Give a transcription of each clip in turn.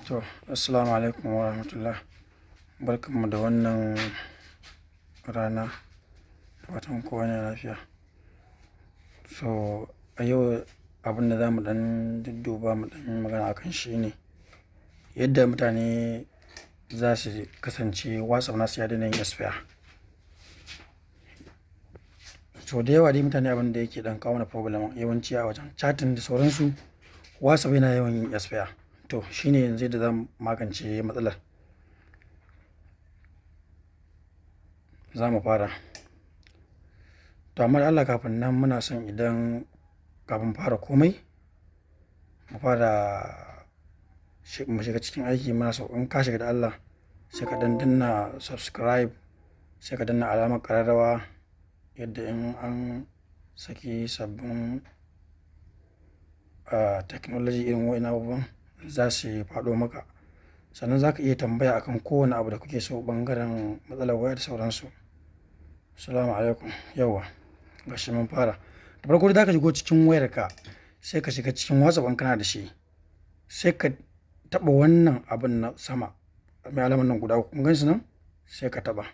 To, assalamu alaikum wa rahmatullah. Barkanmu da wannan rana. Fatan kowa yana lafiya. So a yau abin da za mu ɗan dudduba mu ɗan yi magana akan shi ne yadda mutane za su kasance WhatsApp nasu ya daina yin expire. So da yawa dai mutane abin da yake ɗan kawo mana problem yawanci a wajen chatting da sauransu, WhatsApp yana yawan yin expire. To shine yanzu yadda za mu magance matsalar. Za mu fara. To amma da Allah kafin nan muna son idan kafin fara komai, mu fara mu shiga cikin aiki, muna so in ka shiga da Allah sai ka ɗan danna subscribe, sai ka danna alamar ƙararrawa yadda in an saki sabbin technology irin waɗannan abubuwan za su faɗo maka. Sannan za ka iya tambaya akan kowane abu da kuke so ɓangaren matsalar waya da sauransu. Assalamu alaikum. Yauwa, gashi mun fara. Da farko dai za ka shigo cikin wayarka sai ka shiga cikin WhatsApp in kana da shi. Sai ka taɓa wannan abun na sama mai alamar nan guda uku. Kun gansu nan? Sai ka taɓa.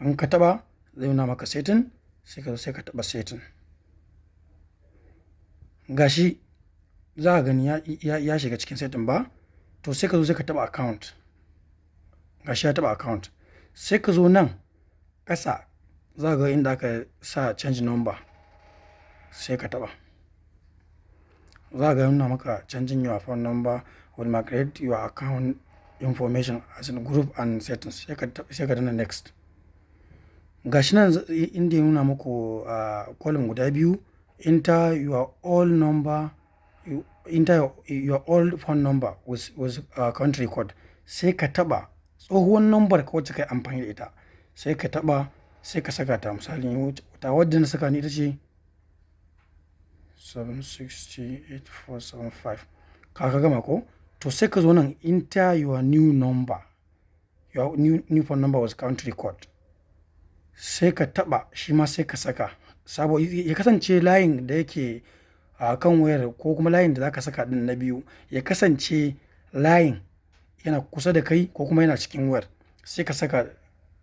In ka taɓa zai nuna maka setting, sai ka zo sai ka taɓa setting. Gashi za ka gani ya shiga cikin setting ba? To sai ka zo sai ka taɓa account. Gashi ya taɓa account. Sai ka zo nan ƙasa za ka ga inda aka sa change number, sai ka taɓa. Za ka ga nuna maka changing your phone number will migrate your account information as in group and settings. Sai ka danna next. Gashi nan inda ya nuna muku column guda biyu, enter your old number, enter your old phone number with country code. Sai ka taɓa tsohuwar number ka wacce ka yi amfani da ita. Sai ka taɓa sai ka saka ta, misali ta wadda na saka ni ita ce 7608475. Ka gama ko? To sai ka zo nan enter your new number, your new phone number with country code. Sai ka taɓa shi ma sai ka saka. Sabo ya kasance layin da yake a kan wayar ko kuma layin da za ka saka ɗin na biyu ya kasance layin yana kusa da kai ko kuma yana cikin wayar. Sai ka saka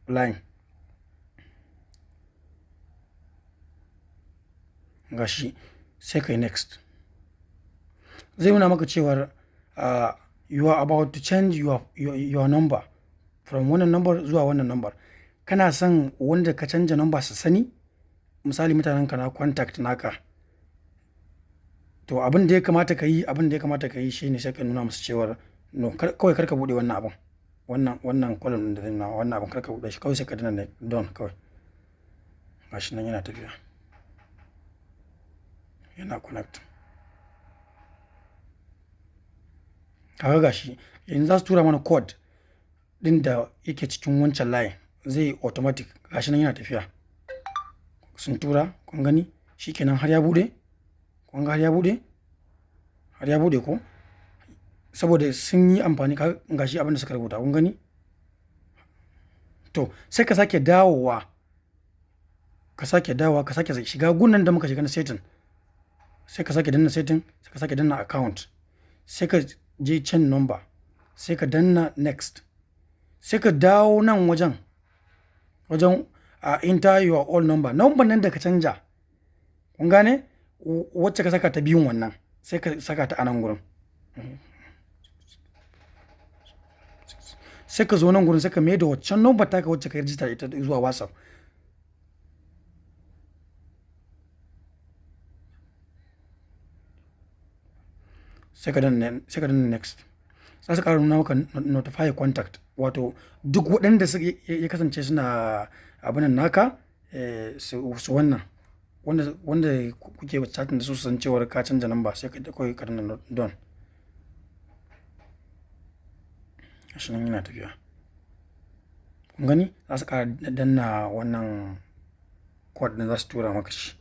layin. Gashi sai ka yi next. Zai nuna maka cewar you are about to change your number from wannan number zuwa wannan number. Kana son wanda ka canja number su sani? Misali mutanen ka na contact naka. To abin da ya kamata ka yi, abin da ya kamata ka yi shine sai ka nuna musu cewar no, kawai kar ka buɗe wannan abun. Wannan column ɗin da zai nuna wannan abun kar ka buɗe shi, kawai sai ka danna done kawai. Gashi nan yana tafiya. Yana connect. Kaga gashi yanzu za su tura mana code ɗin da yake cikin wancan layin, zai yi automatic. Gashi nan yana tafiya. Sun tura, kun gani? Shi kenan har ya buɗe. Kun ga har ya buɗe? Har ya buɗe ko? Saboda sun yi amfani, gashi abin da suka rubuta, kun gani? To sai ka sake dawowa, ka sake dawowa, ka sake shiga gunan da muka shiga na setting. Sai ka sake danna setting, sai ka sake danna account. Sai ka je change number, sai ka danna next. Sai ka dawo nan wajen enter your old number. Number nan da ka canja, kun gane? Wacce ka saka ta biyun wannan, sai ka saka ta a nan gurin. Sai ka zo nan gurin sai ka mai da waccan number taka wacce ka register ita zuwa WhatsApp. Sai ka danna next. Za su ƙara nuna maka notify contact, wato duk waɗanda ya kasance suna abun nan naka, su wannan wanda kuke chatting da su su san cewar ka canja number, sai ka kawai ka danna done. Gashi nan yana tafiya. Kun gani? Za su ƙara danna wannan code ɗin, za su tura maka shi.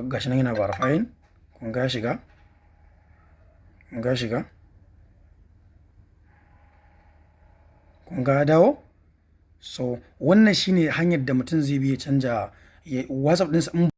Gashi nan yana verifying. Kun ga ya shiga? Kun ga ya shiga? Kun ga ya dawo? So wannan shine hanyar da mutum zai bi ya canja WhatsApp ɗinsa in